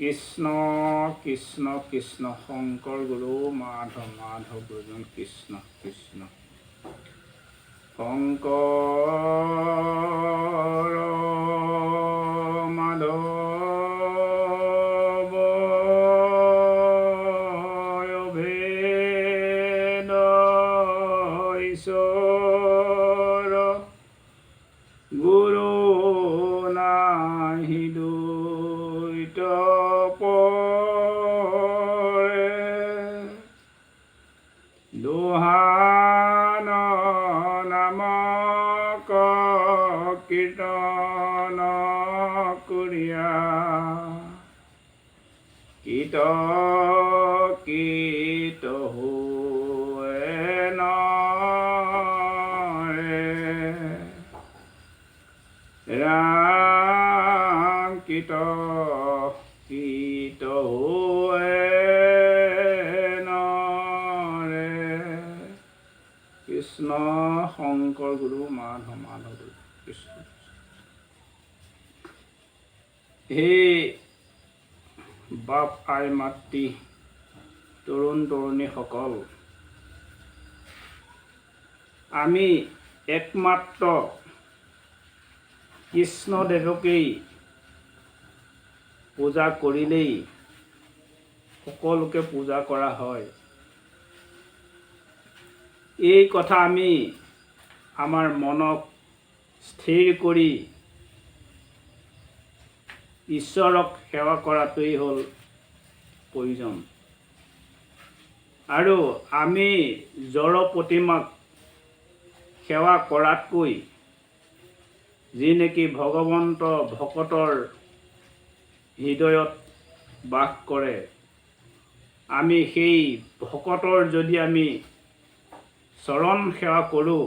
কৃষ্ণ কৃষ্ণ কৃষ্ণ। শংকৰ গুৰু মাধৱ, মাধৱ গুৰুজন। কৃষ্ণ কৃষ্ণ। শংকৰ মাধৱ অভেদ ঈশ্বৰ, গুৰু নাহি দ্বৈত পৰে। দোহান নামক কীৰ্তন কৰিয়া কৃত কৃত হোৱে নৰে। ৰাম, কৃত কৃত হোৱে নৰে। কৃষ্ণ। শংকৰ গুৰু মাধৱ, মাধৱ গুৰু। কৃষ্ণ। হে বাপ, আই, মাতৃ, তৰুণ তৰুণীসকল, আমি একমাত্ৰ কৃষ্ণদেৱকেই পূজা কৰিলেই সকলোকে পূজা কৰা হয়। এই কথা আমি আমাৰ মনক স্থিৰ কৰি ঈশ্বৰক সেৱা কৰাটোৱেই হ'ল প্ৰয়োজন। আৰু আমি জড় প্ৰতিমাক সেৱা কৰাতকৈ, যি নেকি ভগৱন্ত ভকতৰ হৃদয়ত বাস কৰে, আমি সেই ভকতৰ যদি আমি চৰণ সেৱা কৰোঁ,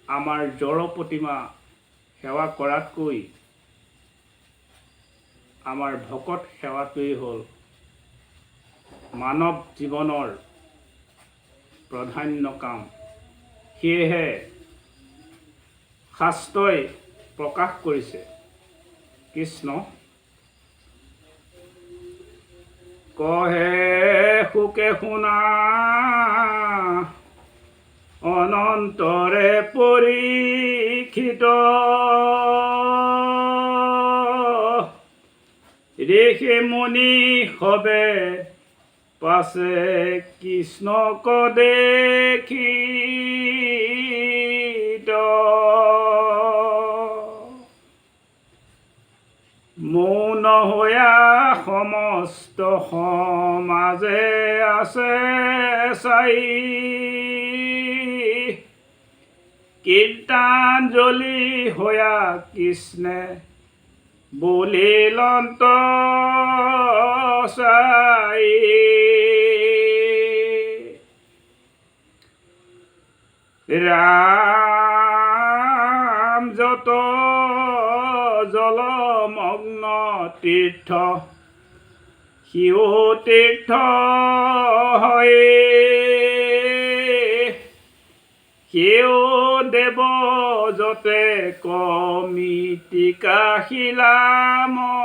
আমাৰ জড় প্ৰতিমা সেৱা কৰাতকৈ আমাৰ ভকত সেৱাটোৱেই হ'ল মানৱ জীৱনৰ প্ৰাধান্য কাম। সেয়েহে শাস্ত্ৰই প্ৰকাশ কৰিছে। কৃষ্ণ। কহে শুকে শুনা অনন্তৰে পৰীক্ষিত, ঋষি মুনি সবে পাছে কৃষ্ণক দেখিত। মৌন হৈয়া সমস্ত সমাজে আছে চাই, কৃতাঞ্জলি হৈয়া কৃষ্ণে বুলিলন্ত চাই। ৰাম, যত জলমগ্ন তীৰ্থ সিও তীৰ্থ হয়, সিও দেৱ যতে কমিতিকা শিলাময়।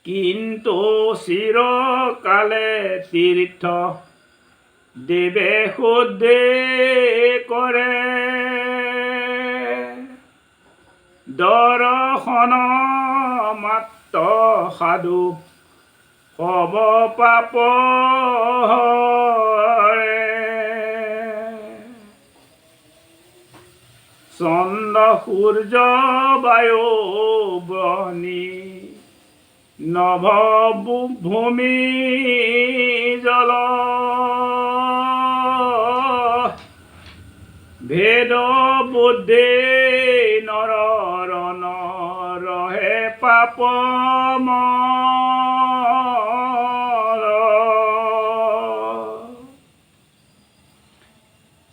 কিন্তু চিৰকালে তীৰ্থ দেৱে শুদ্ধে কৰে, দৰ্শন মাত্ৰ সাধু সব পাপ হৰে। চন্দ্ৰ সূৰ্য বায়ু বহ্নি নভ ভূমি জল, ভেদ বুদ্ধি নৰ ৰহে পাপ।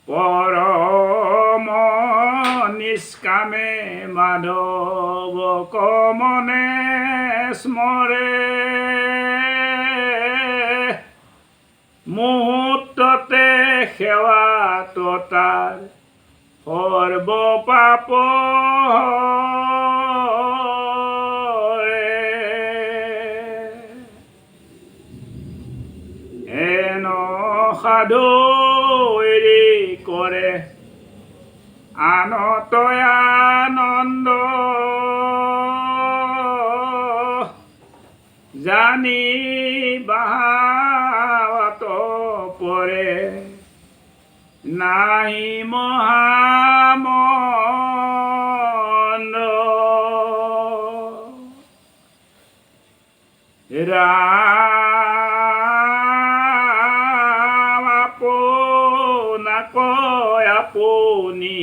পৰম নিষ্কামে মাধৱ কমনে স্মৰে, মুহূৰ্ততে সেৱাত তাৰ সৰ্ব পাপ হৰে। হেন সাধু এৰি কৰে আনত আনন্দ, জানি বাহাত পৰে নাহি মহামন্দ। ৰাম আপোনাক আপুনি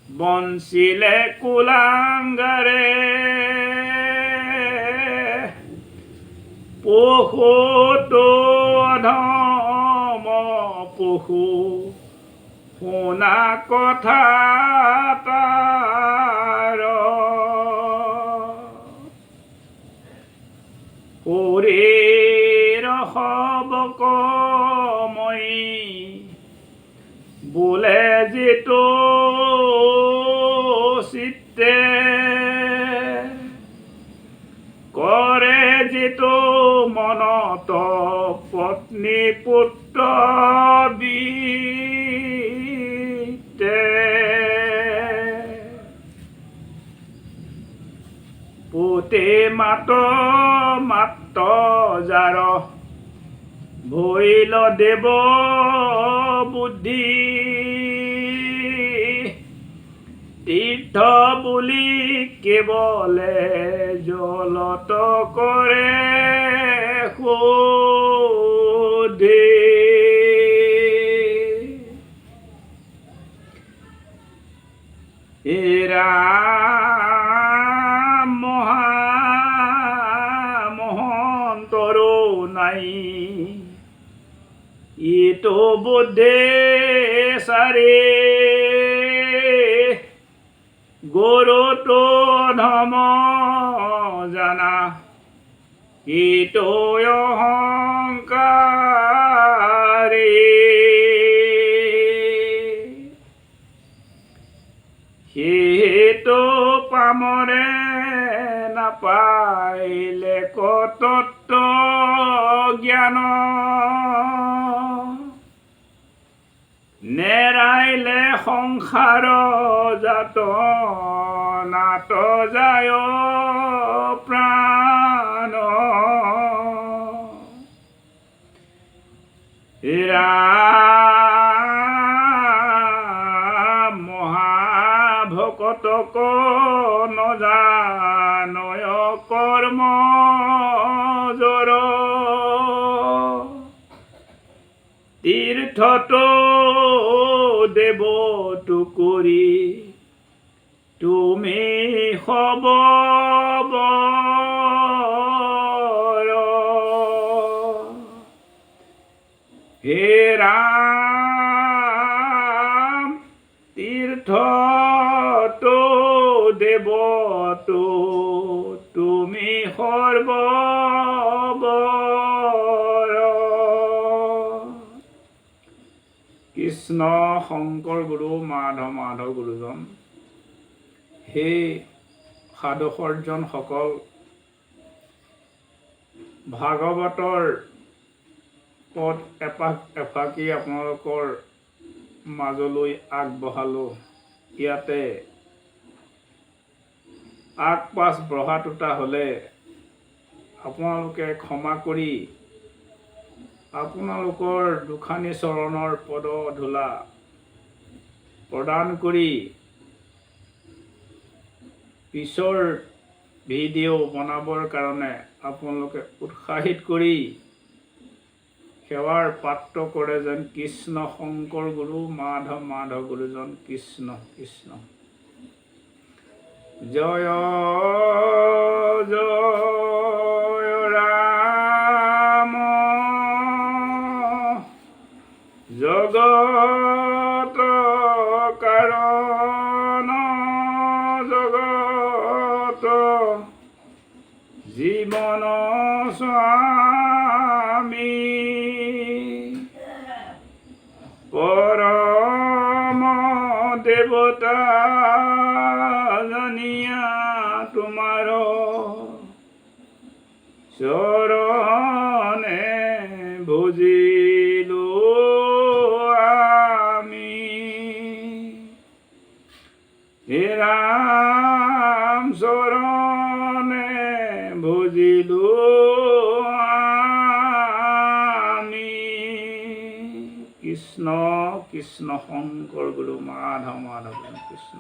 বঞ্চিলে কুলাঙ্গাৰে, পশুতো অধম পশু শুনা কথা তাৰ। শৰীৰ সবক মই বোলে যিটো চিত্তে, কৰে যিটো মনত পত্নী পুত্ৰ বিত্তে। পুতে মাত মাত যাৰ ভৈল দেৱ বুদ্ধি, তীৰ্থ বুলি কেৱলে জলত কৰে শুদ্ধি। ৰাম মহামহন্তৰো নাই ইটো বুদ্ধে চাৰে, গৰুটো ধম জানা ইটো অহংকাৰী। সেইটো পামৰে নাপাইলে কতত্ব জ্ঞান, নেৰাইলে সংসাৰ যাত নাত যায় প্ৰাণ। ৰাম মহাভকতক নজানয় কৰ্ম জৰ, তীৰ্থতো দেৱ টুকুৰি তুমি সব বৰ। হে ৰাম তীৰ্থতো দেৱতো তুমি সৰ্ব বৰ। কৃষ্ণ শংকৰ গুৰু মাধৱ মাধৱ গুৰুজন, সেই সাধু সৰ্জনসকল, ভাগৱতৰ পদ এপাক এফাকি আপোনালোকৰ মাজলৈ আগবঢ়ালোঁ। ইয়াতে আগ পাছ বঢ়া টুটা হ'লে আপোনালোকে ক্ষমা কৰি আপোনালোকৰ দুখানি চৰণৰ পদ ধূলা প্ৰদান কৰি পিছৰ ভিডিঅ' বনাবৰ কাৰণে আপোনালোকে উৎসাহিত কৰি সেৱাৰ পাত্ৰ কৰে যেন। কৃষ্ণ শংকৰ গুৰু মাধৱ মাধৱ গুৰুজন, কৃষ্ণ কৃষ্ণ। জয় জয় ৰাম জগত কাৰণ জগত জীৱন স্বামী, পৰম দেৱতা জানিয়া তোমাৰ চৰণে ভজিলো আমি। হে ৰাম, চৰণে ভজিলো আমি। কৃষ্ণ কৃষ্ণ, শংকৰ গুৰু মাধৱ মাধৱ, কৃষ্ণ।